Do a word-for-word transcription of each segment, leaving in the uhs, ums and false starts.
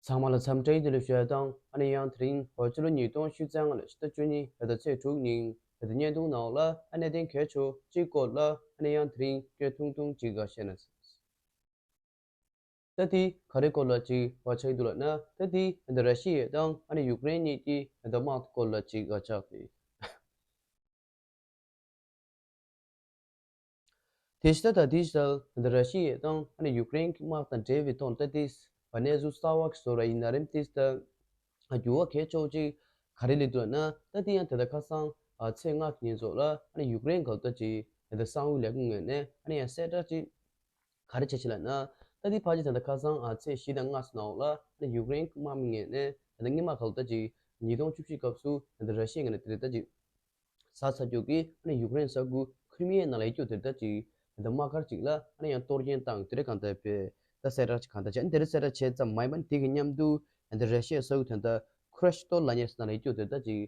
ཚང་མ་ལ་འཚམས་འདྲིའི་བདེ་ལེགས་ཞུ་ཡ་དང་། ཨ་ནི་ཡང་དེ་རིང་འོ་ཕྱི་ལོ་ཉིས་སྟོང་བཅུ་གཅིག་ལོའི་ཕྱི་ཟླ་བཅུ་གཉིས་ཕྱི་ཟླ་ཚེས་དྲུག་ཉིན་ཕྱི་ཟླ་བརྙན་ཐུང་ནང་ལ་ཨ་གནད་དོན་གལ་ཆེ་གཅིག་སྐོར་ལ་ཨ་ནི་ཡང་དེ་རིང་སྐད་ཐུང་ཐུང་གཅིག་ག་བཤད་ན། ད་དེ་ག་རེ་སྐོར་ལ་ཅིག་བ་ཆགས་འདུག་ལབ་ན། ད་དེ་ད་ར་ཤི་ཡ་དང་ཨ་ནི་ཡུཀ་རེན་གཉིས་ཀྱི་ད་དམག་སྐོར་ལ་ཅིག་བ་ཆགས་ཏེ། དེ་ཕྱི་ད་ད་དེ་ཕྱི་ད་ར་ཤི་ཡ་དང་ཨ་ནི་ཡུཀ་རེན་གྱི་དམག་དང་འབྲེལ་བའི་ཐོག་ད་དེ་གནས་ཚུལ་གསར་བ་གི་བཟོ་འདྲ་ཡིན་ན་རེད། དེ་ད་འགྱུར་བ་གལ་ཆེ་ཅིག་ག་རེ་སླེབས་འདུག་ལབ་ན། ད་དེ་ཡང་ད་ལྟ་ཁ་སང་ཚེས་ལྔ་གི་ཉིན་ཚོ་ལ་ཨ་ནི་ཡུཀ་རེན་ག་ད་ཅིག་ད་གསང་བའི་ལས་ཁུངས་ངོས་ནས་ཨ་ནི་ཡང་གསལ་བསྒྲགས་ཅིག་ག་རེ་བྱས་ཤག་ལབ་ན། ད་དེ་ཕལ་ཆེར་ད་ལྟ་ཁ་སང་ཨ་ཚེས་བཞི་དང་ལྔ་ཚོ་ནང་ལ་ཨ་ནི་ཡུཀ་རེན་དམག་མི་ངོས་ནས་ད་ལྟ་སྔོན་མ་ག་ད་ཅིག་ཉིས་སྟོང་བཅུ་བཞི་སྐབས་སུ་ད་ལྟ་ར་ཤི་ཡའི་ངོས་ནས་དེ་རེད་ད་ཅིག་ཟ་ཚར་རྒྱུ་གི་ཨ་ནི་ཡུཀ་རེན་ས་ཁུལ་ཁི་རི་མི་ཡའི་ནང་ལ་ཡོད་རྒྱུ་དེ་རེད་ད་ཅིག་ད་ལྟ་དམག་སྒར་ཅིག་ལ་ཨ་ནི་ཡང་གཏོར་སྐྱོན་བཏང་དེ་རེད། གང་ལྟར་བས་ད་གསལ་བསྒྲགས་ཅིག་གང་ལྟར་བྱས། ཨ་ནི་དེ་རེད་གསལ་བསྒྲགས་བྱས་ཙམ་མ་ཡིན་པ་ནི་དེ་གི་མཉམ་དུ་ད་ལྟ་ར་ཤི་ཡའི་ས་ཁུལ་དེ་ད་ཁུ་ར་ཤི་ཏོ་ལབ་མཁན་ས་ནང་ལ་ཡོད་རྒྱུ་དེ་རེད་ད་ཅིག་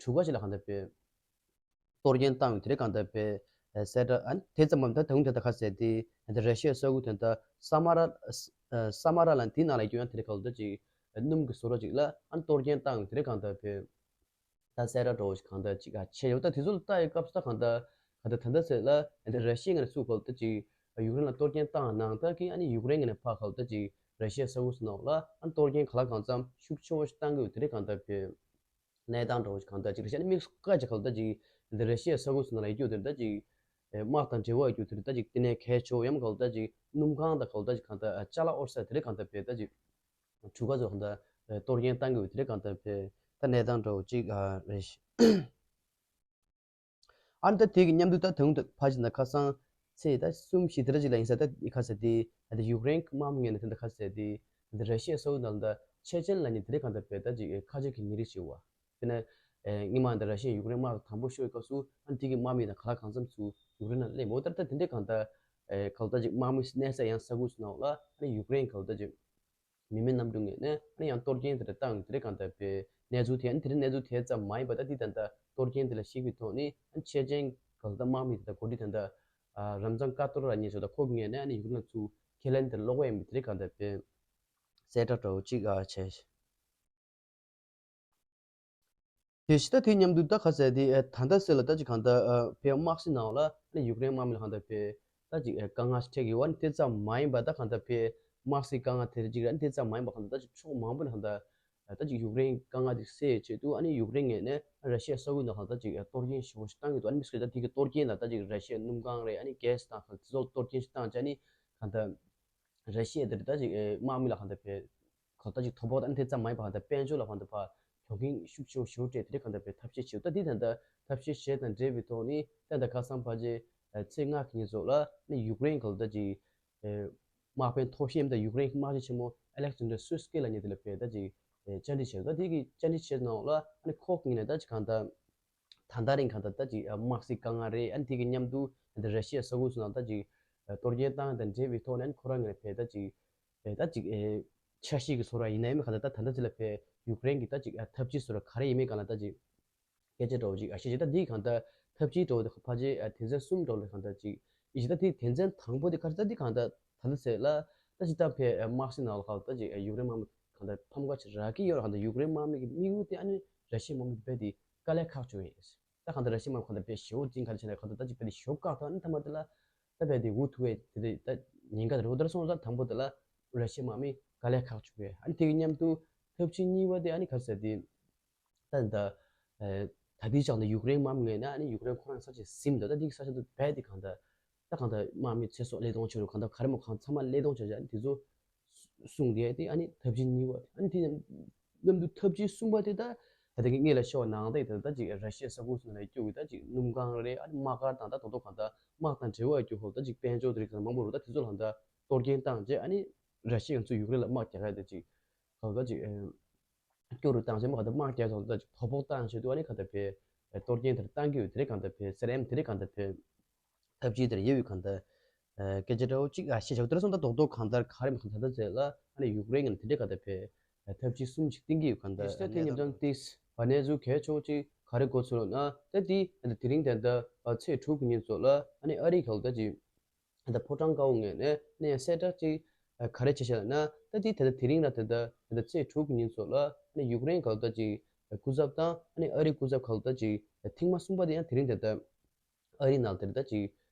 གྲུ་ཁ་ཅིག་ལ་གང་ལྟར་བས། གཏོར་སྐྱོན་བཏང་ཡོད་དེ་རེད། གང་ལྟར་བས་གསལ་བསྒྲགས། ཨ་ནི་དེ་ཙམ་མ་ཡིན་ད་ད་དུང་དེ་ད་ག་ཟེར་དེ་ད་ར་ཤི་ཡའི་ས་ཁུལ་དེ་ད་ས་མ་ར་ས་མ་ར་ལ་དེའི་ནང་ལ་ཡོད་ཡང་དེ་རེད། ག་ད་ཅིག་སྣུམ་གྱི་བཟོ་གྲྭ་ཅིག་ལ་ཨ་ནི་གཏོར་སྐྱོན་བཏང་ཡོད་དེ་རེད། གང་ལྟར་བས་ད་གསལ་བསྒྲགས་འདྲ་བོ་ཞིག་གང་ལྟར་ཅིག་ཨ་བྱས་ཡོད། ད་དེ་ཚོ་ལ་ལྟ་ཡོད་སྐབས་སུ་ད་གང་ལྟར་གང་ལྟར་ད་ལྟ་ཟེར་ལ་ད་ར་ཤི་ཡའི་ངོས་ནས་ཚུར་ག་ད་ཅིག་ཡུཀ་རེན་ལ་གཏོར་སྐྱོན་བཏང་ནང་ལྟར་གྱི་ཨ་ནི་ཡུཀ་རེན་ངོས་ནས་ཕར་ག་ད་ཅིག་ར་ཤི་ཡའི་ས་ཁུལ་ཚོ་ནང་ལ་ཨ་ནི་གཏོར་སྐྱོན་ག་ལ་གང་འཚམ་ཤུགས་ཆེ་བོ་ཞིག་བཏང་གི་ཡོད་དེ་རེད། གང་ལྟར་བས། གནས་སྟངས་འདྲ་བོ་ཞིག་གང་ལྟར་ཅིག་རེད་ཤག་ཨ་ནི་དམིགས་སུ་བཀར་ཅིག་ག་ད་ཅིག་འདི་ར་ཤི་ཡའི་ས་ཁུལ་ཚོ་ནང་ལ་ཡོད་རྒྱུ་དེ་ད་ཅིག་དམག་དང་འབྲེལ་བ་ཡོད་རྒྱུ་དེ་ད་ཅིག་དེ་ནས་གལ་ཆེ་བོ་ཡང་ག་ད་ཅིག་སྣུམ་ཁང་དང་ག་ད་ཅིག་གང་ལྟར་ཅ་ལག་དབོར་ས་དེ་རེད། གང་ལྟར་བས་ད་ཅིག་གྲུ་ཁ་ཚོ་གང་ལྟར་གཏོར་སྐྱོན་བཏང་གི་ཡོད་དེ་རེད། གང་ལྟར་བས་ད་གནས་སྟངས་འདྲ་བོ་ཅིག་རེད་ཤག་ཨ་ནི་ད་དེ་གི་མཉམ་དུ་ད་དུང་ད་ཕལ་ཆེར་ད་ཁ་སང་ཚེས་ད་གསུམ་བཞི་དེ་འདྲ་ཅིག་ལ་ཡིན་ས། ད་ཁ་ཟེར་དེ་ད་ཡུཀ་རེན་གྱི་དམག་མི་ངོས་ནས་ད་ཁ་ཟེར་དེ་ད་ར་ཤི་ཡའི་ས་ཁུལ་ནང་ད་ཆེ་ཆེན་ལབ་མཁན་དེ་འདྲ་གང་ལྟར་བས་ད་ཅིག་ཁ་ཆེ་གི་མི་རིགས་ཤིག་བ། དེ་ནས་སྔོན་མ་ད་ར་ཤི་ཡའི་ཡུཀ་རེན་དམག་དང་དམ་པོ་ཤོར་བའི་སྐབས་སུ་ཨ་ནི་དེ་གི་དམག་མི་དང་ག་ལ་གང་འཚམ་ཚུར་ཡུཀ་རེན་ནང་སླེབས་ཡོད། ད་ད་དེ་འདྲ་གང་ལྟར་ག་ལ་ད་ཅིག་དམག་མི་གནས་ས་ཡང་ས་ཁུལ་ཚོ་ནང་ལ་ཨ་ནི་ཡུཀ་རེན་ག་ལ་ད་ཅིག་མི་མེད་གནམ་གྲུ་ངོས་ནས་ཨ་ནི་ཡང་གཏོར་སྐྱོན་དེ་འདྲ་བཏང་དེ་འདྲ་གང་ལྟར་བས་གནས་ཚུལ་དེ། ཨ་ནི་དེ་རིང་གནས་ཚུལ་དེ་ཙམ་མ་ཡིན་པ་ད་འདི་ད་ལྟ་གཏོར་སྐྱོན་དེ་ལ་གཞིགས་པའི་ཐོག་ནས་ཨ་ནི་ཆེ་ཆེན་ག་ལ་ད་དམག་མི་དེ་ད་འགོ་ཁྲིད་དེ་ད་རམ་ཛན་ཀ་ཏོར་ལབ་མཁན་ཚོ་ད་ཁོ་གི་ངོས་ནས་ཨ་ནི་ཡུཀ་རེན་ལ་ཚུར་ཁས་ལེན་དེ་ལོག་པ་ཡིན་པ་དེ་འདྲ་གང་ལྟར་བས་གསལ་བསྒྲགས་འདྲ་བོ་ཅིག་ཨ་བྱས། དེ་ཕྱི་ད་དེ་མཉམ་དུ་ད་ག་ཟེར་དེ་ཨ་ད་ལྟ་ཟེར་ལ་ད་ཅིག་གང་ལྟར་ཨ་བས་དམག་སའི་ནང་ལ་ཨ་ནི་ཡུཀ་རེན་དམག་མི་ལ་གང་ལྟར་བས་ད་ཅིག་ཨ་དཀའ་ངལ་ཞིག་འཕྲད་ཀྱི་ཡོད། ཨ་ནི་དེ་ཙམ་མ་ཡིན་པ་ད་གང་ལྟར་བས་དམག་སའི་དཀའ་ངལ་དེ་རེད་ཅིག་རེད། ཨ་ནི་དེ་ཙམ་མ་ཡིན་པ་གང་ལྟར་ད་ཅིག་ཕྱོགས་མང་པོ་ནས་གང་ལྟར་ད་ཅིག་ཡུཀ་རེན་དཀའ་ངལ་དེ་སེལ་ཡས་ཆེད་དུ་ཨ་ནི་ཡུཀ་རེན་ངོས་ནས་ཨ་ར་ཤི་ཡའི་ས་ཁུལ་ནང་གང་ལྟར་ད་ཅིག་ཨ་གཏོར་སྐྱོན་ཞེ་པོ་ཞིག་བཏང་གི་འདུག་ཨ་ནི་དམིགས་བསལ་ད་དེ་གི་གཏོར་སྐྱོན་ལ་ད་ཅིག་ར་ཤི་ཡའི་སྣུམ་ཁང་རེད། ཨ་ནི་གྷེ་སི་དང་གང་ལྟར་དེ་ཚོ་གཏོར་སྐྱོན་ཞིག་བཏང་བྱས་ཨ་ནི་གང་ལྟར། ར་ཤི་ཡ་དེ་རེད་ད་ཅིག་ཨེ་དམག་མི་ལ་གང་ལྟར་བས་གང་ལྟར་ཅིག་དོ་ཕོག་ད་ཨ་ནི་དེ་ཙམ་མ་ཡིན་པ་གང་ལྟར་དཔལ་འབྱོར་ལ་གང་ལྟར་ཕར་གྱོང་གུན་ཤུགས་ཆེ་བོ་ཞེ་པོ་སྤྲད་དེ་རེད་གང་ལྟར་བས་ཐབས་ཤེས་བྱེད། ད་འདི་ད་ལྟ་ཐབས་ཤེས་བྱས་དང་འབྲེལ་བའི་ཐོག་ནས་ད་ལྟ་ཁ་སང་ཕལ་ཆེར་ཨེ་ཚེས་ལྔ་གི་ཉིན་ཚོ་ལ་ཨ་ནི་ཡུཀ་རེན་གང་ལྟར་ཅིག་ཨེ་དམག་དཔོན་མཐོ་ཤོས་ད་ཡུཀ་རེན་གྱི་དམག་སྤྱི་ཆེན་མོ་ཨ་ལེག་ཛན་ཌར་སུ་སི་ཀི་ལབ་མཁན་དེ་ལ་བས་ད་ཅིག་ཨེ་བཅར་འདྲི་བྱས། ད་དེ་གི་བཅར་འདྲི་བྱས་ནང་ལ་ཨ་ནི་ཁོ་གི་ངོས་ནས་ད་ཅིག་གང་ལྟར། ད་ལྟ་རིང་གང་ལྟར་ད་ཅིག་དམག་སའི་དཀའ་ངལ་རེད། ཨ་ནི་དེ་གི་མཉམ་དུ་ད་ར་ཤི་ཡའི་ས་ཁུལ་ཚོ་ནང་ད་ཅིག་གཏོར་སྐྱོན་བཏང་དང་འབྲེལ་བའི་ཐོག་ནས་ཨ་ནི་ཁོ་རང་ངོས་ནས་བས་ད་ཅིག་ད་ཅིག་འཆར་གཞི་གི་བཟོ་འདྲ་ཡིན་ན་ཡང་མིན་གང་ལྟར་ད་ད་ལྟ་ཅིག་ལ་བས་ཡུཀ་རེན་གྱི་ད་ཅིག་འཐབ་ཇུས་བཟོ་འདྲ་ག་རེ་ཡིན་མིན་སྒང་ལ་ད་ཅིག་སྐད་ཆ་འདྲ་བོ་ཅིག་བཤད་ཅིག་ད་འདི་གང་ལྟར་འཐབ་ཇུས་འདྲ་བོ་དེ་ཕལ་ཆེར་དོན་ཚན་གསུམ་འདྲ་བོ་ལ་གང་ལྟར་ཅིག་ཡིན་ཅིག་ད་དེ་དོན་ཚན་དང་པོ་དེ་ག་རེ་ད་འདི་གང་ལྟར་ད་ལྟ་ཟེར་ལ་ད་ཅིག་ད་བས་དམག་སའི་ནང་ལ་གང་ལྟར་ཅིག་ཡུཀ་རེན་དམག་མི་གང་ལྟར་ཕམ་ཁ་ཅིག་རག་གི་ཡོད་རེད། གང་ལྟར་ཡུཀ་རེན་དམག་མི་གི་དམིགས་ཡུལ་དེ་ཨ་ནི་ར་ཤི་ཡའི་དམག་མི་རྦད་དེ་དཀའ་ལས་ཁག་བཅུག་ཡིན། ད་གང་ལྟར་ར་ཤི་ཡའི་དམག་མི་གང་ལྟར་རྦད་ཞེ་པོ་ཅིག་ག་རེ་བྱས་ན་གང་ལྟར་ད་ཅིག་རྦད་དེ་ཞོ་བཀག་ཐུབ། ཨ་ནི་མཐའ་མ་དེ་ལ་ད་རྦད་དེ་འུ་ཐུག་པའི་དེ་དེ་ད་ཉེན་ཁ་དེ་རེད། འོ་དེ་སོང་ཙང་དང་པོ་དེ་ལ་ར་ཤི་ཡའི་དམག་མི་དཀའ་ལས་ཁག་བཅུག་པས། ཨ་ནི་དེ་གི་མཉམ་དུ་ཐབས་ཇུས་གཉིས་པ་དེ་ཨ་ནི་ག་རེ་ཟེར་དེ་ད་ད་ད་ལྟའི་ཆ་ནས་ཡུཀ་རེན་དམག་མི་ངོས་ནས་ཨ་ནི་ཡུཀ་རེན་ཁོ་རང་ས་ཆ་ཟིན་འདུག་ད་དེ་གི་ས་ཆ་དེ་རྦད་དེ་གང་ལྟར་ད་གང་ལྟར་དམག་མི་ཚེ་སྲོག་བློས་གཏོང་བྱེད་རུ་གང་ལྟར་ག་རེ་མོ་གང་ཚང་མ་བློས་གཏོང་བྱ་བྱ་ཨ་ནི་དེ་ཚོ་གསུངས་ཏེ་དེ་ཨ་ནི་ཐབས་ཇུས་གཉིས་པ། ཨ་ནི་དེ་མཉམ་དུ་ཐབས་ཇུས་གསུམ་པ་དེ་ད་ད་ལྟ་གི་སྔོན་ལ་ཤོར་བ་ནང་ལྟར་ད་ལྟ་ཅིག་ར་ཤི་ཡའི་ས་ཁུལ་ཚོ་ནང་སྐྱོད་ཀྱི་ད་ཅིག་སྣུམ་ཁང་རེད། ཨ་ནི་དམག་སྒར་དང་ད་དོ་དོ་གང་ལྟར་དམག་དང་འབྲེལ་བ་ཡོད་རྒྱུ་ཧོ་ད་ཅིག་དཔལ་འབྱོར་དེ་རིགས་གང་མང་པོ་རུ་ད་དེ་ཚོ་ལ་ད་གཏོར་སྐྱོན་བཏང་རྗེས་ཨ་ནི་ར་ཤི་ཡ་ཚོ་ཡུཀ་རེན་ལ་དམག་རྒྱག་ཡ་ད་ཅིག་གང་ལྟར་ཅིག་སྐྱོ་རུ་བཏང་རྗེས་མ་གང་ལྟར་དམག་རྒྱག་ཐོག་ད་ཅིག་དོ་ཕོག་བཏང་ཆེད་དུ་ཨ་ནི་གང་ལྟར་བས་གཏོར་སྐྱོན་དེར་བཏང་གི་ཡོད། དེ་རིགས་གང་ལྟར་བས་སེར་ཨེམ་དེ་རིགས་གང་ལྟར་བས། ཐབས་ཇུས་དེར་ཡོད་པའི་གང་ལྟར། སྐད་ཆ་འདྲ་བོ་གཅིག་ཨ་བཤད་ཆོག་དེར་སོང་ད་རྡོག་རྡོག་གང་ལྟར་ག་རེ་མི་གང་ལྟར་ཟེར་ལ་ཨ་ནི་ཡུཀ་རེན་གྱི་དེ་འདྲའི་གང་ལྟར་བས་ཐབས་ཇུས་གསུམ་ཞིག་བཏིང་གི་ཡོད་གང་ལྟར། དེ་ནས་དེ་ནས་ད་ལྟ་དེ་བ་གནས་ཚུལ་གལ་ཆེ་བོ་གཅིག་ག་རེ་གོ་ཚུལ་ལ་ན་ད་དེ་ད་དེ་རིང་ད་ལྟ་ཚེས་དྲུག་གི་ཉིན་ཚོ་ལ་ཨ་ནི་ཨ་རིའི་གང་ལྟར་གྱི་ད་ཕོ་བྲང་དཀར་པོ་ངོས་ནས་ནས་གསལ་བསྒྲགས་གཅིག་ ག་རེ་བྱས་ཤག་ལབ་ན། ད་དེ་ད་ལྟ་དེ་རིང་ལ་ད་ལྟ་ད་ལྟ་ཚེས་དྲུག་གི་ཉིན་ཚོ་ལ་ཨ་ནི་ཡུཀ་རེན་ག་ལ་ད་ཅིག་སྐུ་ཚབ་དང་ཨ་ནི་ཨ་རིའི་སྐུ་ཚབ་ག་ལ་ད་ཅིག་ཐེངས་མ་གསུམ་པ་དེ་ཡང་དེ་རིང་ད་ལྟ་ཨ་རིའི་ནང་དེར་ད་ཅིག་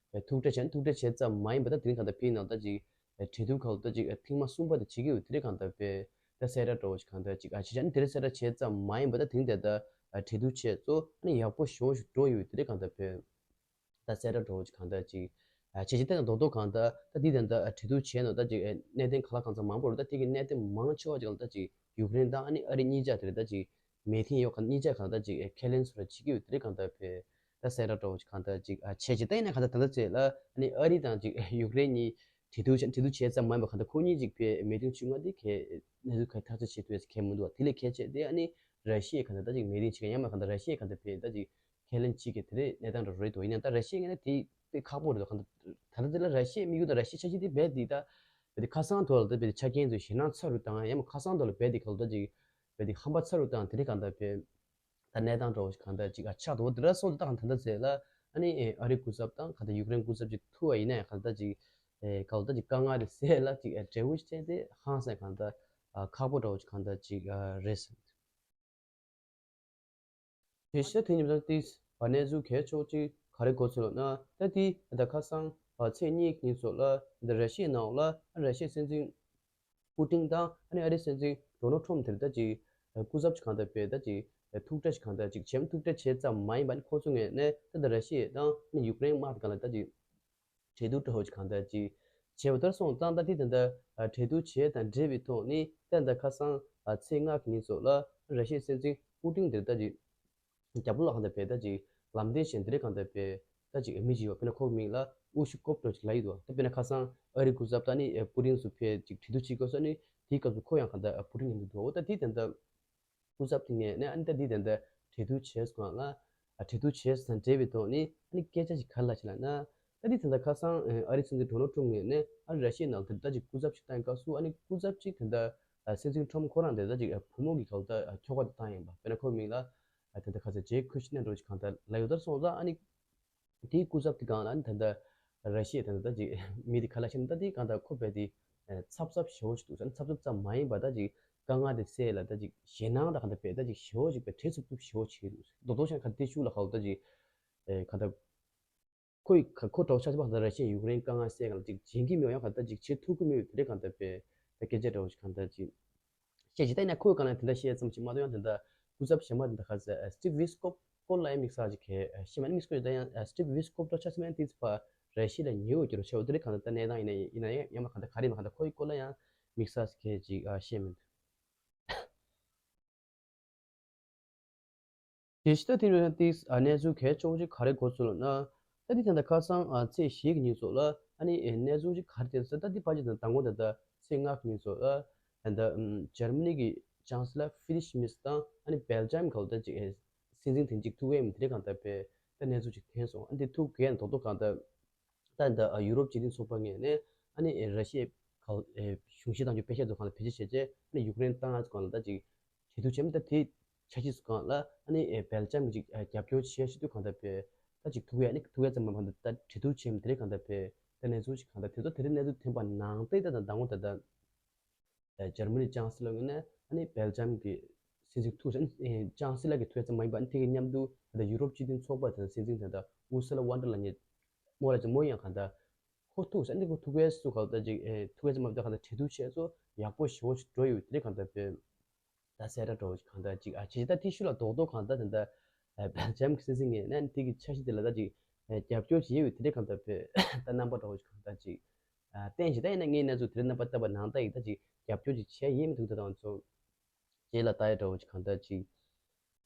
ཐུག་འཕྲད་བྱས་ཐུག་འཕྲད་བྱས་ཙམ་མ་ཡིན་པ། ད་དེ་རིང་གང་ལྟར་ཕྱིའི་ནང་ད་ཅིག་འབྲེལ་གཏུག་ག་ལ་ད་ཅིག་ཐེངས་མ་གསུམ་པ་དེ་བྱེད་ཀྱི་ཡོད། དེ་རིང་གང་ལྟར་ཕྱི་ད་གསལ་བསྒྲགས་འདྲ་བོ་ཞིག་གང་ལྟར་ཅིག་ཨ་བྱས་བྱས་ནས་དེ་རིང་གསལ་བསྒྲགས་བྱས་ཙམ་མ་ཡིན་པ། ད་དེ་རིང་དེ་ད་འབྲེལ་གཏུག་བྱས་ཚོ་ཨ་ནི་ཡག་པོ་ཞེ་པོ་ཞིག་འགྲོ་ཡོད། དེ་རིང་གང་ལྟར་ཕྱི་ད་གསལ་བསྒྲགས་འདྲ་བོ་ཞིག་གང་ལྟར་ཅིག་ཨ་བྱས་བྱས་ད་རྡོག་རྡོག་གང་ལྟར་ད་དེ་ད་ད་འབྲེལ་གཏུག་བྱས་ནོ་ད་ཅིག་གནད་དོན་གང་ལ་གང་འཚམ་མང་པོ་རེད། ད་དེ་གི་གནད་དོན་མང་ཆེ་བ་ཅིག་ལ་ད་ཅིག་ཡུཀ་རེན་དང་ཨ་ནི་ཨ་རི་གཉིས་ཆ་དེ་རེད། ད་ཅིག་མི་ཐེངས་ཡོད་ག་གཉིས་ཆ་གང་ལྟར་ཅིག་ཁས་ལེན་སོ་ར་བྱེད་ཀྱི་ཡོད། དེ་རིང་གང་ལྟར་ཕྱི་ད་གསལ་བསྒྲགས་འདྲ་བོ་ཞིག་གང་ལྟར་ཅིག་ཨ་བྱས་བྱས་ད་ཡིན་ན་གང་ལྟར་ད་ལྟ་ཚེ་ལ་ཨ་ནི་ཨ་རི་དང་ཅིག་ཡུཀ་རེན་གཉིས་འབྲེལ་གཏུག་བྱས་འབྲེལ་གཏུག་བྱས་ཙམ་མ་ཡིན་པ་གང་ལྟར་ཁོ་གཉིས་ཅིག་ཕྱི་མི་ཐེངས་བཅོ་ལྔ་དེ་གས་གནས་ཚུལ་ག་ཐག་གཅོད་བྱེད་ཐུབ་ཡས་གལ་མི་འདུག་བ། དེ་ལས་གལ་ཆེ་དེ་ཨ་ནི་ར་ཤི་ཡས་གང་ལྟར་ད་ཅིག་མི་ཐེངས་ཅིག་ཡང་མ་གང་ལྟར་ར་ཤི་ཡས་གང་ལྟར་ཕྱི་ད་ཅིག་ཁས་ལེན་བྱེད་ཀྱི་དེ་རེད། གནས་སྟངས་འདྲ་རེད་འདུག་ཡིན་ན་ད་ར་ཤི་ཡའི་ངོས་ནས་དེ་དཔེ་ཁག་པོ་རེད་འདུག་གང་ལྟར་ད་ལྟ་དེ་ལ་ར་ཤི་ཡའི་དམིགས་ཡུལ་དང་ར་ཤི་ཡའི་འཆར་གཞི་དེ་རྦད་དེ་ད་རྦད་དེ་ཁ་སང་ཐོག་ལ་ད་རྦད་དེ་ཆ་རྐྱེན་ཚོ་ཞེད་སྣང་ཚ་རུ་བཏང་། ཡང་མ་ཁ་སང་ཐོག་ལ་རྦད་དེ་ག་ལ་ད་ཅིག་རྦད་དེ་ཧམ་པ་ཚ་རུ་བཏང་། དེ་རིང་གང་ལྟར་ཕྱི་ད་གནས་སྟངས་འདྲ་བོ་ཞིག་གང་ལྟར་ཅིག་ཨ་ཆགས་འདུག་དེ་འདྲ་སོང་ཙང་ད་གང་ད་ལྟ་ཚེ་ལ་ཨ་ནི་ཨ་རི་སྐུ་ཚབ་དང་གང་ལྟར་ཡུཀ་རེན་སྐུ་ཚབ་ཅིག་ཐུག་པ་ཡིན་ན་ཡང་གང་ལྟར་ཅིག་ཨེ་གང་ལྟར་ཅིག་དཀའ་ངལ་དེ་སེལ་ལ་ཅིག་ཨེ་འབྲས་བུ་ཅིག་སྤྲད་དེ་ཧང་སང་གང་ལྟར་ཨ་ཁག་པོ་འདྲ་བོ་ཞིག་གང་ལྟར་ཅིག་ཨ་རེད་ཟེར། དེ་བཞིན་དེ་ཉིན་ད་ཏིས་གནས་ཚུལ་གལ་ཆེ་བོ་གཅིག་ག་རེ་གོ་ཚུལ་ལབ་ན། ད་དེ་ད་ཁ་སང་ཚེས་གཉིས་ཉིན་སོགས་ལ་འདི་ར་ཤི་ཡའི་ནང་ལ་ར་ཤི་ཡའི་སྲིད་འཛིན་པུ་ཏིན་དང་ཨ་ནི་ཨ་རིའི་སྲིད་འཛིན་ཌོ་ནལ་ཁྲོམ་དེར་ད་ཅིག་སྐུ་ཚབ་ཅིག་གང་ལྟར་ཕྱི་ད་ཅིག་ཐུག་འཕྲད་ཅིག་གང་ལྟར་ཅིག་བྱེད་ཐུག་འཕྲད་བྱས་ཙམ་མ་ཡིན་པ། ཨ་ནི་ཁོང་ཚོའི་ངོས་ནས་ད་ད་ར་ཤི་ཡ་དང་ཨ་ནི་ཡུཀ་རེན་དམག་དེ་གང་ལ་ད་ཅིག་འབྲེལ་གཏུག་འདྲ་བོ་ཅིག་གང་ལྟར་ཅིག་བྱས་པ་ལྟར་སོང་ཙང་། ད་དེ་ད་ལྟ་འབྲེལ་གཏུག་བྱས་དང་འབྲེལ་བའི་ཐོག་ནས་ད་ལྟ་ཁ་སང་ཚེས་ལྔ་གི་ཉིན་སོགས་ལ་ར་ཤི་ཡའི་སྲིད་འཛིན་པུ་ཏིན་དེར་ད་ཅིག་རྒྱབ་ལོགས་ལ་གང་ལྟར་ཕྱི་ད་ཅིག་ལམ་སྟོན་བྱས། འདི་རེད་གང་ལྟར་ཕྱི་ད་ཅིག་མི་ཅིག་ཡོད། དཔེར་ན་ཁོའི་མིང་ལ་ཨུ་ཤི་ཀོབ་འདྲ་ཅིག་ལབ་ཡོད་འདུག་ད་དཔེར་ན་ཁ་སང་ཨ་རི་སྐུ་ཚབ་ད་ནི་པུ་ཏིན་སུ་ཕྱི་ཅིག་འབྲེལ་གཏུག་བྱེད་དགོས་ས་ནི། དེའི་སྐབས་སུ་ཁོ་ཡང་གང་ལྟར་པུ་ཏིན་ཡིན་འདུག་འོ་ད་དེ་ད་ལྟ་སྐུ་ཚབ་དེ་ངས་ནས་ཨ་ནི་ད་འདི་དེ་འདྲ་འབྲེལ་གཏུག་བྱས་སོང་ལ། ཨ་འབྲེལ་གཏུག་བྱས་དང་འབྲེལ་བའི་ཐོག་ནས་ཨ་ནི་སྐད་ཆ་ཞིག་ག་རེ་ལབ་ཅིག་ལབ་ན། ད་འདི་ད་ལྟ་ཁ་སང་ཨ་རིའི་སྲིད་འཛིན་ཌོ་ནལ་ཁྲོམ་ངོས་ནས་ཨ་རི་ར་ཤི་ཡའི་ནང་དུ་ད་ཅིག་སྐུ་ཚབ་ཅིག་བཏང་སྐབས་སུ། ཨ་ནི་སྐུ་ཚབ་ཅིག་དེ་འདྲ་སྲིད་འཛིན་ཁྲོམ་ཁོ་རང་དེ་ད་ཅིག་བུ་མོ་གི་ག་ལ་ད་ཁྱོ་ག་དེ་བཏང་ཡིན་པ། དཔེར་ན་ཁོའི་མིང་ལ་ད་ལྟ་ཁ་སང་ཇེ་ཁུ་ཤི་ནེ་འདྲ་ཅིག་གང་ལྟར་ལབ་ཡོད། ད་སོང་ཙང་ཨ་ནི། དེའི་སྐུ་ཚབ་དེ་སྒང་ལ་ནི་ད་ལྟ་ར་ཤི་ཡ་དེ་ད་ལྟ་ཅིག་མི་དེ་ག་ལ་ཤི་ན་ད་དེ་གང་ལྟར་ཁོ་རྦད་དེ་ཚབ་ཚབ་ཞེ་པོ་ཅིག་འདུག་ཟེར་ན། ཚབ་ཚབ་ཙམ་མ་ཡིན་པ་ད་ཅིག་དཀའ་ངལ་དེ་སེལ་ལ་ད་ཅིག་ཞེད་སྣང་ད་གང་ལྟར་རྦད་ད་ཅིག་ཞེ་པོ་ཅིག་རྦད་བྲེལ་འཚུབ་འཚུབ་ཞེ་པོ་ཅིག་འདུག་རྡོག་རྡོག་ཆ་ག་དེ་ཤུགས་ལ་ག་ལ་ད་ཅིག་གང་ལྟར་ཁོ་ཡི་ཁ་ཁོ་གྲོགས་ཆ་ཆ་བ་ད་ར་ཤི་ཡ་ཡུཀ་རེན་དཀའ་ངལ་སེལ་ག་ལ་ཅིག་བྱེད་ཀྱི་མེད་པ། ཡང་གང་ལྟར་ཅིག་བྱེད་ཐུབ་ཀྱི་མེད་པ་དེ་འདྲ་གང་ལྟར་རྦད་ད་སྐད་ཆ་འདྲ་བོ་ཅིག་གང་ལྟར་ཅིག་བཤད་ཅིག་ད་ཡིན་ན་ཁོའི་སྒང་ལ་དེ་འདྲ་བཤད་ཙམ་ཞིག་མ་གཏོགས་ཡང་དེ་འདྲ་སྐུ་ཚབ་གཞན་པ་དེ་འདྲ་ཁ་ས་སི་ཊིབ་ཝི་སི་ཀོབ་སྐོར་ལ་ཡང་དམིགས་བསལ་ཅིག་གི་ཤེས་མ་དམིགས་སྐོར་ད་ཡང་སི་ཊིབ་ཝི་སི་ཀོབ་འདྲ་ཆ་ཚང་མ་ཡང་དེ་ཚོ་ཕར་ར་ཤི་ཡ་ལ་ཉེ་བོ་གྱུར་ཆེ་བ་དེ་རིགས་གང་ལྟར་ད་གནས་སྟངས་ཡིན་ན་ཡིན་ན་ཡང་ཡང་མ་གང་ལྟར་ག་རེ་ཡིན་ན་གང་ལྟར་ཁོའི་སྐོར་ལ་ཡང་དམིགས་བསལ་ཅིག་གི་ཅིག་ཤེས་མི་འདུག་དེ་ཕྱི་ད་དེ་རིང་ཏིས་ཨ་གནས་ཚུལ་གལ་ཆེ་བོ་ཅིག་ག་རེ་གོ་ཚུལ་ལབ་ན། ད་དེ་ད་ལྟ་ཁ་སང་ཨ་ཚེས་བཞི་གི་ཉིན་སོགས་ལ་ཨ་ནི་ཨེ་གནས་ཚུལ་ཅིག་ག་རེ་དེ་ཟེར་ད་དེ་ཕལ་ཆེར་ད་མདང་དགོང་ད་ལྟ་ཚེས་ལྔ་གི་ཉིན་སོགས་ལ་ད་ལྟ་ཨམ་འཇར་མ་ནི་གི་ཅང་སི་ལར་ཧྥི་རི་ཤི་མེར་དང་ཨ་ནི་སྦེལ་ཇམ་ག་ལ་ད་ཅིག་ཨེ་སྲིད་འཛིན་དེ་གཅིག་ཐུག་ཡས་མི་དེ་རིགས་གང་ལྟར་དཔེ་ད་གནས་ཚུལ་ཅིག་ཐོན་སོང་། ཨ་ནི་དེ་ཐུག་གས་ན་རྡོག་རྡོག་གང་ལྟར། ད་ད་ཡུ་རོབ་སྤྱི་མཐུན་ཚོགས་པ་ངོས་ནས་ཨ་ནི་ར་ཤི་ཡའི་གཞུང་བཞེས་བཏང་རྒྱུ་དཔེ་ཤ་ཚོ་གང་ལ་བེད་སྤྱོད་བྱས་རྗེས་ཨ་ནི་ཡུཀ་རེན་ཏང་ཨ་ཚོ་གང་ལ་ད་ཅིག་བྱེད་ཐུབ་བྱས་མི་ད་དེ་ཆ་ཤས་སུ་གང་ལ་ཨ་ནི་སྦེལ་ཇམ་གྱི་ཅིག་རྒྱབ་སྐྱོར་བྱེད་ཤེས་དུས་གང་ལྟར་བས་ད་ཅིག་ཐུག་ཡ་ཨ་ནི་ཐུག་ཡ་ཙམ་མ་ཕན་ད་བྱེད་ཐུབ་བྱས་མི་དེ་རིགས་གང་ལྟར་བས་ད་གནས་ཚུལ་ཅིག་གང་ལྟར་དེ་ཚོ་དེ་རིགས་གནས་ཚུལ་ཐོན་པ་ནང་བསྟན་ད་ད་ལྟ་ངོ་ད་ད། ཨ་འཇར་མ་ནི་ཅང་སི་ལར་ངོས་ནས་ཨ་ནི་སྦེལ་ཇམ་གྱི་སྲིད་འཛིན་ཐུག་ཟེར་ཨ་ཅང་སི་ལར་གྱི་ཐུག་ཡ་ཙམ་མ་ཡིན་པ་ཨ་ནི་དེ་གི་མཉམ་དུ་ད་ལྟ་ཡུ་རོབ་སྤྱི་མཐུན་ཚོགས་པ་དང་སྲིད་འཛིན་དེ་འདྲ་ཨུར་སུ་ལ་ཝོན་ཌར་ལ་ཡེན་མོ་ལ་ཅིག་མོ་ཡང་གང་ལྟར་ཁོ་ཐུག་ཟེར་ཨ་ནི་ཁོ་ཐུག་ཡ་སུ་གང་ལྟར་ཅིག་ཨེ་ཐུག་ཡ་ཙམ་མ་ཡིན་པ་གང་ལྟར་གྲོས་བསྡུར་བྱས་སོ་ཡག་པོ་ཞེ་པོ་ཞིག་འགྲོ་ཡོད་དེ་རིགས་གང་ལྟར་བས་ད་གསལ་བསྒྲགས་འདྲ་བོ་ཅིག་གང་ལྟར་ཅིག་ཨ་བྱས་ད་དེ་ཤུལ་ལ་རྡོག་རྡོག་གང་ལྟར་དེ་འདྲ་ཨེ་སྦེལ་ཇམ་གྱི་སྲིད་འཛིན་ངོས་ནས་ཨ་ནི་དེ་གི་ཆ་ཤས་དེ་ལ་ད་ཅིག་ཨེ་རྒྱབ་སྐྱོར་བྱེད་ཡོད་དེ་རིགས་གང་ལྟར་བས་ད་རྣམ་པ་འདྲ་བོ་ཅིག་གང་ལྟར་ཅིག་ཨ་བསྟན་བཞིན་ད་ཡིན་ན་ངའི་གནས་ཚུལ་དེ་རིང་རྣམ་པ་ལྟ་བ་ནང་ལྟ་ཡིན་ད་ཅིག་རྒྱབ་སྐྱོར་ཅིག་བྱས་ཡིན་མི་འདུག་ད་དང་ཚོ་རྗེས་ལ་ལྟ་ཡ་འདྲ་བོ་ཅིག་གང་ལྟར་ཅིག་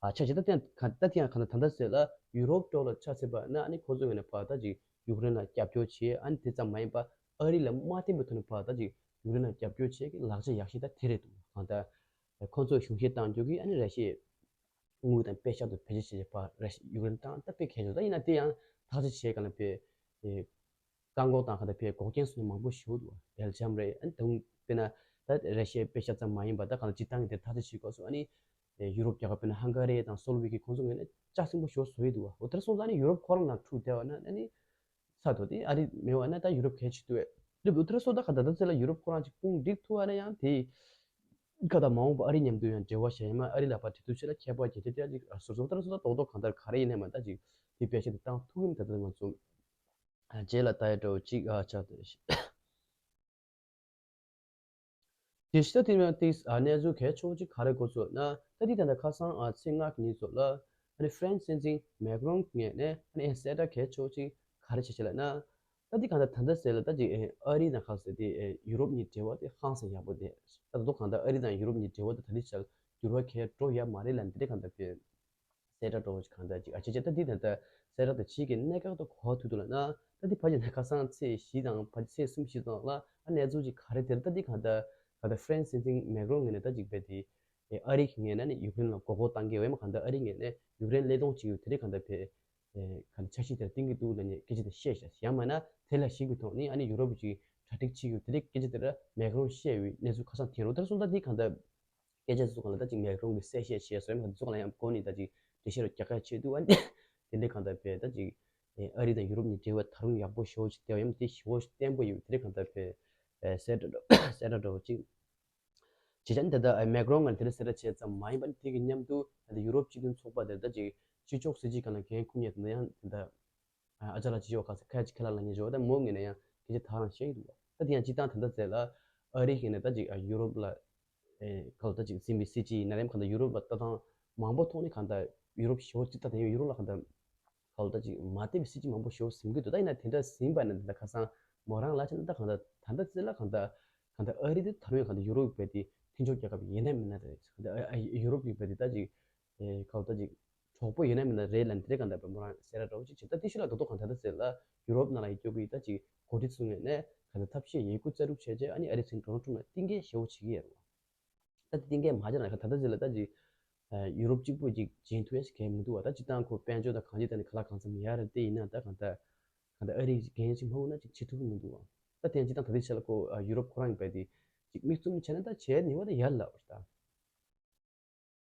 ཨ་ཆ་ཅིག་ད་ཐེངས་གང་ད་ཐེངས་གང་ལྟར་ད་ལྟ་ཟེར་ལ་ཡུ་རོབ་ཐོག་ལ་ཆ་ཟེར་བ་ན་ཨ་ནི་ཁོ་ཚོའི་ངོས་ནས་ཕར་ད་ཅིག་ཡུཀ་རེན་ལ་རྒྱབ་སྐྱོར་བྱས་ཨ་ནི་དེ་ཙམ་མ་ཡིན་པ་ཨ་རི་ལ་མ་བརྟེན་པའི་ཐོག་ནས་ཕར་ད་ཅིག་ཡུཀ་རེན་ལ་རྒྱབ་སྐྱོར་བྱས་ཀྱི་ལག་ཆ་ཡག་ཤོས་ད་དེ་རེད་འདུག་གང་ལྟར་ཁོ་ཚོ་གཞུང་བཞེས་བཏང་རྒྱུ་གི་ཨ་ནི་ར་ཤི་ཡའི་དངུལ་དང་པེ་ཤག་ཏུ་བེད་སྤྱོད་བྱེད་པ་རེད། ཡུཀ་རེན་ཏང་ད་དཔེ་གལ་ཆེ་ད་ཡིན་ན་དེ་ཡང་ཐག་གཅོད་བྱེད་ག་ལ་དཔེ་བཀག་འགོག་དང་ག་ལ་དཔེ་འགོག་རྐྱེན་བཟོ་ནི་མང་པོ་ཞིག་འདུག་སྦེལ་ཇམ་རེད། ཨ་ནི་དང་དཔེར་ན་ད་ར་ཤི་ཡའི་པེ་ཤག་ཙམ་མ་ཡིན་པ་ད་ག་ལ་སྤྱིར་བཏང་གི་དེ་ཐག་གཅོད་བྱེད་དགོས་སོ། ཨ་ནི་ཡུ་རོབ་རྒྱལ་ཁབ་དཔེར་ན་ཧང་ག་རི་དང་སོ་ལོ་ཝེ་ཁི་ཁོང་ཚོ་ངོས་ནས་ལྕགས་སྲིན་པོ་ཞིག་བཟོ་ཡི་འདུག་འོ་དེར་སོང་ཙང་ཨ་ནི་ཡུ་རོབ་ཁོ་རང་ནང་འཁྲུག་བསྡད་པ་ན་ཨ་ནི་ས་ཐོག་དེ་ཨ་རི་མེད་པ་ན་ད་ཡུ་རོབ་གལ་ཆེ་འདུག་སླེབས་འདུག་དེ་འདྲ་སོང་ཙང་གང་ལྟར་ད་ལྟ་ཚེ་ལ་ཡུ་རོབ་ཁོ་རང་ཅིག་དཔུང་འགྲིག་ཐུབ་པ་ན་ཡང་དེ་ག་ད་མ་འོངས་པ་ཨ་རི་མཉམ་དུ་ཡང་འབྲེལ་བ་བྱས་ཡང་མ་ཨ་རི་ལ་ཕར་འབྲེལ་མཐུད་བྱས་ན་ཁྱད་པར་གལ་ཆེ་ཐལ་ཅིག་ཟུར་ཟུར་ལྟར་སོང་ཙང་རྡོག་རྡོག་གང་ལྟར་ག་རེ་ཡིན་ནའི་མ་ད་ཅིག་དེ་དཔེ་ཆ་དེ་བཏང་ཐུབ་ཀྱི་མི་ད་ལྟ་ང་ཚོ་རྗེས་ལ་ལྟ་ཡ་འདྲ་བོ་ཅིག་ཨ་ཆགས་འདུག་དེ་ཕྱི་ད་དེ་ནས་ཏིག་ཨ་གནས་ཚུལ་གལ་ཆེ་བོ་ཅིག་ག་རེ་གོ་སོང་ན། ད་དེ་ད་ལྟ་ཁ་སང་ཨ་ཚེས་ལྔ་གི་ཉིན་ཚོ་ལ་ཨ་ནི་ཧྥ་རན་སི་སྲིད་འཛིན་མེག་རོན་ངོས་ནས་ཨ་ནི་ཨེ་གསལ་བསྒྲགས་གལ་ཆེ་བོ་ཅིག་ག་རེ་བྱས་ཤག་ལབ་ན། ད་དེ་གང་ལྟར་ད་ལྟ་ཟེར་ལ་ད་ཅིག་ཨ་རི་དང་ཁ་ཟེར་དེ་ཡུ་རོབ་གཉིས་འབྲེལ་བ་དེ་ཧང་སང་ཡག་པོ་དེ་ད་དུང་གང་ལྟར་ཨ་རི་དང་ཡུ་རོབ་གཉིས་འབྲེལ་བ་དེ་ད་ལྟ་ཆར་འགྱུར་བ་གལ་འགྲོ་ཡ་མ་རེད་ལབ་འདི་འདྲ་གང་ལྟར་བྱས། གསལ་བསྒྲགས་འདྲ་བོ་ཞིག་གང་ལྟར་ཅིག་ཨ་ཅེ་ཅེ་ད་འདི་ད་ལྟ་གསལ་བསྒྲགས་དང་ཕྱིས་ཀྱི་གནད་འགག་ཏུ་གོ་བ་ཐུག་འདུག་ལབ་ན། ད་འདི་ཕ་གི་ནས་ཁ་སང་ཚེས་བཞི་དང་ཕ་གི་ཚེས་གསུམ་བཞི་ཙམ་ལ་ཨ་གནས་ཚུལ་ཅིག་ག་རེ་དེར་ད་འདི་གང་ལྟར་གང་ལྟར་ཧྥ་རན་སི་སྲིད་འཛིན་མེག་རོན་ངོས་ནས་ད་ཅིག་བས་དེ་ཨ་རི་གི་ངོས་ནས་ནི་ཡུཀ་རེན་ལ་མགོ་སྐོར་བཏང་གི་ཡོད་མ་གང་ལྟར་ཨ་རི་ངོས་ནས་ཡུཀ་རེན་བློས་གཏོང་བྱེད་ཡུལ་དེ་རིགས་གང་ལྟར་བས་གང་ལྟར་འཆར་གཞི་དེར་བཏིང་གི་འདུག་ལབ་ནས་སྐད་ཆ་དེ་བཤད་ཤག་ཡང་མིན་ན་དེ་ལ་གཞིགས་པའི་ཐོག་ནས་ཨ་ནི་ཡུ་རོབ་ཀྱི་གྲ་སྒྲིག་བྱེད་ཡུལ་དེ་རིགས་སྐད་ཆ་དེར་མེག་རོན་བཤད་ཡོད་གནས་ཚུལ་ཁ་སང་ཐོན་རུང་དེར་སོང་ད་འདི་གང་ལྟར། སྐད་ཆ་སོགས་ལ་ད་ཅིག་མེག་རོན་གྱིས་གསལ་བཤད་བྱས་སོང་ཡང་ཚོགས་ལ་ཡང་བསྐོར་ནས་ད་ཅིག་འགྲེལ་བཤད་རོགས་རྒྱག་ཁ་བྱེད་དུས་ཨ་ནི་དེ་འདྲའི་གང་ལྟར་བས་ད་ཅིག་ཨ་རི་དང་ཡུ་རོབ་གཉིས་འབྲེལ་བ་ད་རུང་ཡག་པོ་ཞེ་པོ་ཅིག་བསྡད་པ་ཡང་དེ་ཞེ་པོ་ཅིག་བརྟན་པོ་ཡོད་དེ་འདྲའི་གང་ལྟར་བས་གསལ་བསྒྲགས་གསལ་བསྒྲགས་འདྲ་བོ་ཅིག་བྱས་ཙང་ད་ལྟ་མེག་རོན་ང་དེ་འདྲ་གསལ་བསྒྲགས་བྱས་ཙམ་མ་ཡིན་པ་ནི་དེ་གི་མཉམ་དུ་ད་ལྟ་ཡུ་རོབ་སྤྱི་མཐུན་ཚོགས་པ་དེར་ད་ཅིག་སྤྱི་ཁྱབ་སྲིད་སྤྱི་ཁང་ལ་འགན་འཁུར་མཁན་དེ་འདྲ་ཡང་དེ་འདྲ། ཨ་ཅག་ལགས་ཅི་ཡོད་ག་ཟེར་ཁ་ཅིག་ཁས་ལེན་ལ་ཉེ་ཇོ་ད་མོ་ངོས་ནས་ཡང་སྐད་ཆ་ད་རང་བཤད་ཀྱི་འདུག་བ། ད་དེ་ཡང་སྤྱི་བཏང་ད་ལྟ་ཟེར་ལ་ཨ་རི་ཡིན་ན་ད་ཅིག་ཡུ་རོབ་ལ་ཨེ་ག་ལ་ད་ཅིག་འཛིན་པའི་སྲིད་སྤྱི་ཡིན་ན་རེམ་གང་ལྟར་ཡུ་རོབ་ལ་ལྟ་སྟངས་མང་པོ་ཐོག་ནས་གང་ལྟར་ཡུ་རོབ་ཞེ་པོ་ཅིག་ད་དེ་ཡང་ཡུ་རོབ་ལ་གང་ལྟར་ག་ལ་ད་ཅིག་མ་བདེ་བའི་སྲིད་སྤྱི་མང་པོ་ཞེ་པོ་ཟིན་གྱི་འདུག་ད་ཡིན་ན་དེ་འདྲ་ཟིན་པ་ན་ད་ཁ་སང་མོ་རང་ལ་ཆ་ན་ད་གང་ལྟར་ད་ལྟ་ཟེར་ལ་གང་ལྟར་གང་ལྟར་ཨ་རི་དེ་ད་རུང་ཡང་གང་ལྟར་ཡུ་རོབ་པའི་དེ་མཐུན་ཕྱོགས་རྒྱལ་ཁབ་ཡིན་ན་མིན་ན་རེད་གང་ལྟར་ཡུ་རོབ་ཡིན་པའི་དེ་ད་ཅིག་ཨེ་ག་ལ་ད་ཅིག་གྲོགས་པོ་ཡིན་ན་མིན་ན་རེད་ལབ་ནས་དེ་ག་འདྲ་པའི་མོ་རང་གསལ་བསྒྲགས་འདྲ་བོ་ཅིག་བྱས། ད་དེ་ཤུལ་ལ་རྡོག་རྡོག་གང་ལྟར་ད་ཟེར་ལ་ཡུ་རོབ་ནང་ལ་ཡི་སྐྱོ་གི་ད་ཅིག་འགོ་ཁྲིད་ཚོ་ངོས་ནས་གང་ལྟར་ཐབས་ཤེས་ཡོད་རྒུ་རྩལ་སྤྲུགས་བྱས་རྗེས་ཨ་ནི་ཨ་རི་ཚིང་ཌོ་ནལ་ཊམ་ལ་གཏིང་སྐྱེལ་ཞེ་པོ་བྱེད་ཀྱི་ཡོད་རེད་བ། ད་དེ་གཏིང་སྐྱེལ་མ་བྱས་ན་ད་ལྟ་ཟེར་ལ་ད་ཅིག་ཡུ་རོབ་གཅིག་པུ་ཅིག་བྱིན་ཐུབ་ཡས་ཞིག་གང་མི་འདུག་བ། ད་སྤྱི་བཏང་ཁོ་དཔལ་འབྱོར་དང་གང་ཅི་ད་ནི་ག་ལ་གང་འཚམ་ཡར་རེད་དེ་ཡིན་ན་ད་གང་ལྟར་གང་ལྟར་ཨ་རི་འགན་ཞིག་མ་འོང་ན་ཅིག་བྱེད་ཐུབ་ཀྱི་མི་འདུག་བ། ད་དེ་ཡང་སྤྱི་བཏང་ད་ལྟའི་ཆ་ལ་ཁོ་ཡུ་རོབ་ཁོ་རང་གི་བས་དེ་ཅིག་མིག་བཙུམ་བྱས་ན་ད་བྱས་ནི་བ་ད་ཡར་ལབ་པ་ཞིག་ད།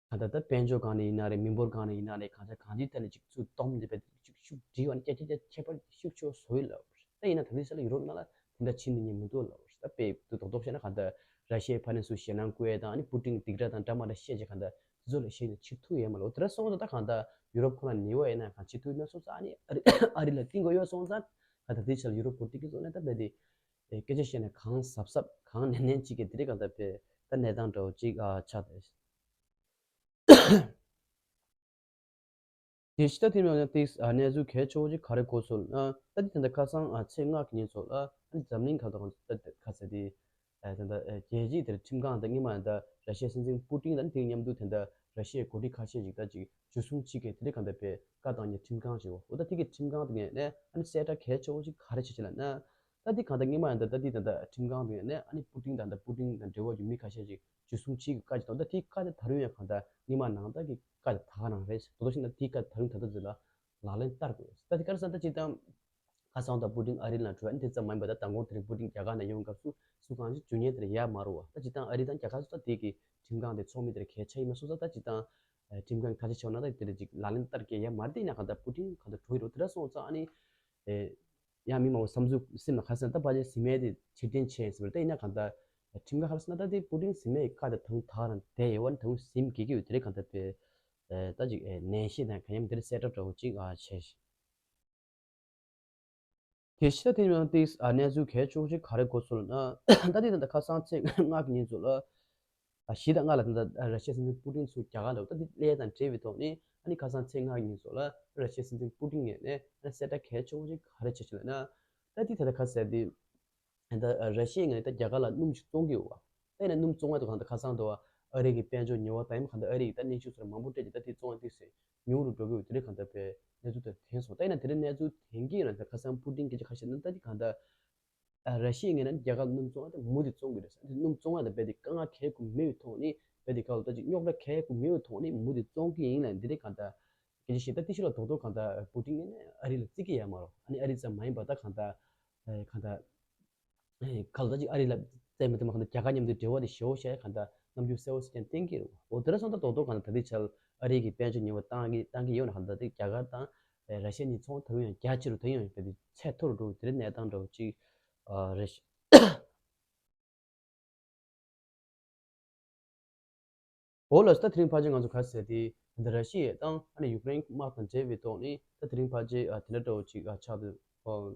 གང་ལྟར་ད་དཔལ་འབྱོར་སྒང་ནས་ཡིན་ན་རེད། མི་འབོར་སྒང་ནས་ཡིན་ན་རེད། གང་ཆ་གང་ཅིའི་ཐད་ནས་ཅིག་ཚུར་སྟོང་འདི་བས་ཅིག་ཤུགས་སྒྲིལ་བ་ནི་ཀྱ་ཀྱ་ཀྱ་ཁྱད་པར་ཤུགས་ཆེ་བ་བཟོ་ཡི་ལབ། ད་ཡིན་ན་ད་ལྟའི་ཆ་ལ་ཡུ་རོབ་ནང་ལ་དེ་འདྲ་ཕྱིན་ནི་ཉན་མི་འདུག་ལབ། ད་དཔེ་དུ་རྡོག་རྡོག་བཤད་ན་གང་ལྟར་ར་ཤི་ཡའི་ཕ་ནས་སུ་ཞེད་སྣང་སྐུལ་ཡས་དང་ཨ་ནི་པུ་ཏིན་སྡིགས་ར་དང་འདྲ་མ་འདྲ་བཤད་ཅིག་གང་ལྟར་དེ་ཚོ་ལ་ཞེད་ནས་ཕྱིར་ཐུག་ཡས་མ་ལོ། དེ་འདྲ་སོང་ཙང་ད་གང་ལྟར་ཡུ་རོབ་ཁོ་ན་ཉེ་བ་ཡིན་ན་གང་ཕྱིར་ཐུག་ཡོད་སོང་ཙང་ཨ་ནི་ཨ་རི་ཨ་རི་ལ་གཏིང་དགོས་ཡོད་སོང་ཙང་ད་ད་ལྟའི་ཆ་ལ་ཡུ་རོབ་པོ་ཏི་གི་ཚོ་ནས་ད་དཔེ་དེ་སྐད་ཆ་བཤད་ནས་གང་གཟབ་གཟབ་གང་ནན་ནན་ཅིག་གི་དེ་རིགས་གང་ལྟར་དཔེ་ད་གནས་སྟངས་འདྲ་བོ་ཅིག་ཨ་ཆགས་ཏེ། དེ་ཕྱི་ད་དེ་ནང་ཡང་ཏིག་ཨ་གནས་ཚུལ་གལ་ཆེ་བོ་ཅིག་ག་རེ་གོ་སོང་ན། ད་དེ་ད་ལྟ་ཁ་སང་ཨ་ཚེས་ལྔ་གི་ཉིན་ཚོ་ལ་ཨ་ནི་འཛམ་གླིང་ཁག་ཏུ་ད་ཁ་ས་དེ་ཨ་ད་ལྟ་རྒྱལ་སྤྱིའི་དེར་ཁྲིམས་ཁང་དང་སྔོན་མ་ད་ར་ཤི་ཡའི་སྲིད་འཛིན་པུ་ཏིན་དང་དེ་མཉམ་དུ་དེ་ད་ར་ཤི་ཡའི་འགོ་ཁྲིད་ཁ་ཤས་ཅིག་ད་ཅིག་འཇུ་བཟུང་བྱེད་མཁན་དེ་འདྲ་གང་ལྟར་བས་བཀའ་བཏང་ནས་ཁྲིམས་ཁང་ཞིག་འོ་ད་དེ་གི་ཁྲིམས་ཁང་དེ་ངས་ནས་ཨ་ནི་གསལ་བསྒྲགས་གལ་ཆེ་བོ་ཅིག་ག་རེ་བྱེད་ཅེས་ལབ་ན། ད་དེ་གང་ལྟར་སྔོན་མ་ཡང་ད་ད་དེ་ད་ད་ཁྲིམས་ཁང་དེ་ནས་ཨ་ནི་པུ་ཏིན་དང་ད་པུ་ཏིན་དང་འབྲེལ་བ་ཡོད་མི་ཁ་ཤས་ཅིག་འཇུ་བཟུང་བྱེད་ཀྱི་བཀའ་ཅིག་བཏང་། ད་དེའི་བཀའ་དེ་ད་རུང་ཡང་གང་ལྟར་སྔོན་མ་ནང་ལྟར་གྱི་བཀའ་དེ་ད་ག་རང་རེད། དོ་དོ་ཞིག་ན་དེའི་བཀའ་དེ་ད་རུང་ད་ལྟ་ཚོད་ལ་ལག་ལེན་བསྟར་དགོས། ད་དེ་ག་རེ་ཟེར་ན་ད་སྤྱིར་བཏང་ཁ་སང་ད་པུ་ཏིན་ཨ་རི་ལ་འགྲོ་ཨ་ནི་དེ་ཙམ་མ་ཡིན་པ་ད་མདང་དགོང་དེ་རིང་པུ་ཏིན་རྒྱ་གར་ནས་ཡོང་སྐབས་སུ་སུ་གང་ཞིག་འཇུ་མཁན་དེ་ར་ཡ་མ་རུ་བ། ད་སྤྱིར་བཏང་ཨ་རི་དང་རྒྱ་གར་སུ་ད་དེ་གི་ཁྲིམས་ཁང་དེ་ཚོགས་མི་དེ་ར་གལ་ཆེ་ཡིན་མ་སོང་ཙང་ད་སྤྱིར་བཏང་ཁྲིམས་ཁང་གི་ཐག་གཅོད་བྱས་ན་ད་དེ་ར་ཅིག་ལག་ལེན་བསྟར་གྱི་ཡ་མ་རེད། དེ་ཡིན་ན་གང་ལྟར་པུ་ཏིན་གང་ལྟར་འགྲོ་ཡི་རོ། དེ་འདྲ་སོང་ཙང་ཨ་ནི་ཨེ་ཡང་མི་མང་པོ་བསམ་ཚུལ་སེམས་ལ་ཁ་སང་ད་ཕལ་ཆེར་ཟིན་མེད་དེ་ཕྱིར་འཐེན་བྱས་ཟིན་པ་རེད། ད་ཡིན་ན་གང་ལྟར་ཁྲིམས་ཁང་ཁ་སང་ན་ད་དེ་པུ་ཏིན་ཟིན་མེད་ཀྱི་བཀའ་དེ་ད་རུང་ད་རང་དེ་ཡོད་བ་ནི་ད་རུང་ཟིན་དགོས་ཀྱི་ཡོད། དེ་རེད་གང་ལྟར་པས་ཨེ་ད་ཅིག་ཨེ་ནན་བཤད་དང་གང་ཡང་དེ་རེད་གསལ་བསྒྲགས་འདྲ་བོ་ཅིག་ཨ་བྱས། དེ་ཕྱི་ད་དེ་ཡང་ཏིག་ཨ་གནས་ཚུལ་གལ་ཆེ་བོ་ཞིག་ག་རེ་གོ་སོང་ལབ་ན། ད་དེ་ད་ལྟ་ཁ་སང་ཚེས་ལྔ་གི་ཉིན་ཚོ་ལ་ཨ་བཞི་དང་ལྔ་ལ་ད་ལྟ་ར་ཤི་ཡའི་སྲིད་འཛིན་པུ་ཏིན་ཚུར་རྒྱ་གར་ལ་ད་དེ་གླེ་དང་འབྲེལ་བའི་ཐོག་ནས་ཨ་ནི་ཁ་སང་ཚེས་ལྔ་གི་ཉིན་ཚོ་ལ་ར་ཤི་ཡའི་སྲིད་འཛིན་པུ་ཏིན་ངོས་ནས་ཨ་གསལ་བསྒྲགས་གལ་ཆེ་བོ་ཞིག་ག་རེ་བྱས་ཤག་ལབ་ན། ད་དེ་ད་ལྟ་ཁ་སང་དེ་ད་ར་ཤི་ཡའི་ངོས་ནས་ད་རྒྱ་གར་ལ་སྣུམ་ཞིག་བཙོང་གི་ཡོད་བ། ད་ཡིན་ན་སྣུམ་བཙོང་བ་དེ་གང་ལྟར་ཁ་སང་དུ་བ་ཨ་རི་གི་དཔལ་འབྱོར་ཉེ་བ་དང་ཡིན་ན་གང་ལྟར་ཨ་རི་གི་ད་གནས་ཚུལ་ཚོར་མང་པོ་སྤྲད་ཀྱི་ད་དེ་བཙོང་བ་དེ་སེ་ཉུང་རུ་འགྲོ་གི་ཡོད། དེ་རིང་གང་ལྟར་པའི་གནས་ཚུལ་དེ་ཐོན་སོང་། ད་ཡིན་ན་དེ་རིང་གནས་ཚུལ་ཐོན་གྱི་ཡོད་ན་ད་ཁ་སང་པུ་ཏིན་སྐད་ཆ་ཁ་ཤས་ན་ད་དེ་གང་ལྟར་ཨ་ར་ཤི་ཡའི་ངོས་ནས་རྒྱ་གར་སྣུམ་བཙོང་བ་དེ་མུ་མཐུད་བཙོང་གི་རེད་ཟེར། དེ་སྣུམ་བཙོང་བ་དེ་རྦད་དེ་དཀའ་ངལ་འཁེལ་དགོས་མེད་པའི་ཐོག་ནས་རྦད་དེ་ག་ལ་ད་ཅིག་རྙོག་དྲ་འཁེལ་དགོས་མེད་པའི་ཐོག་ནས་མུ་མཐུད་བཙོང་གི་ཡིན་ལབ་འདི་རེད། གང་ལྟར་སྐད་ཆ་བཤད་ད་དེ་ཕྱི་ལ་རྡོག་རྡོག་གང་ལྟར་པུ་ཏིན་ངོས་ནས་ཨ་རི་ལ་བརྩི་གི་ཡོད་མ་རེད། ཨ་ནི་ཨ་རི་ཙམ་མ་ཡིན་པ་ད་གང་ལྟར་ཨེ་གང་ལྟར་ཨེ་ག་ལ་ད་ཅིག་ཨ་རི་ལ་བཙལ་མི་ཐུབ་མ་གང་ལྟར་རྒྱ་གར་མཉམ་དུ་འབྲེལ་བ་དེ་ཞེ་པོ་ཞིག་གང་ལྟར་རྣམ་འགྱུར་གསལ་པོ་ཞིག་ཀྱང་བསྟན་གྱི་རེད། འོ་དེ་འདྲ་སོང་ད་རྡོག་རྡོག་གང་ལྟར་ད་ལྟའི་ཆར་ཨ་རི་གི་དཔལ་འབྱོར་ཉེ་བ་བཏང་གི་བཏང་གི་ཡོད་ན་གང་ལྟར་དེ་རྒྱ་གར་དང་ཨེ་ར་ཤི་ཡ་གཉིས་ཚོང་ད་རུང་ཡང་རྒྱ་ཆེ་རུ་ད་ཡང་བས་དེ་ཚད་མཐོ་རུ་འགྲོ་དེ་རིང་གནས་སྟངས་འདྲ་བོ་ཅིག་ཨ་རེད། འོ་ལགས་སོ། ད་དེ་རིང་ཕལ་ཆེར་ང་ཚོ་ག་རེ་ཟེར་དེ། ད་ལྟ་ར་ཤི་ཡ་དང་ཨ་ནི་ཡུཀ་རེན་དམག་དང་འབྲེལ་བའི་ཐོག་ནས་ད་དེ་རིང་ཕལ་ཆེར་ཨ་དེ་འདྲ་འདྲ་བོ་ཅིག་ཨ་ཆགས་འདུག་ཨོ།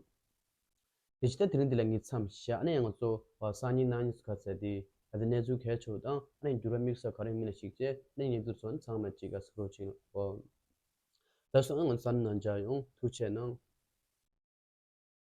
དེ་བཞིན་ད་དེ་རིང་འདི་ལ་ངས་མཚམས་བཞག་ནས་ང་ཚོ་ཨ་སང་ཉིན་གནངས་ཉིན་སུ་ག་རེ་ཟེར་དེ། ད་ལྟ་གནས་ཚུལ་གལ་ཆེ་བ་དང་ཨ་ནི་འགྱུར་བ་དམིགས་བསལ་ག་རེ་མིན་ན་ཞིག་བྱས་ཨ་ནི་ངས་འདིར་སོང་ཚང་མ་ཅིག་ཨ་གཟིགས་རོགས་བྱེད། ཨོ། ད་སོང་ང་ཚོ་ནང་མཇལ་ཡོང་། ཐུགས་རྗེ་གནང་།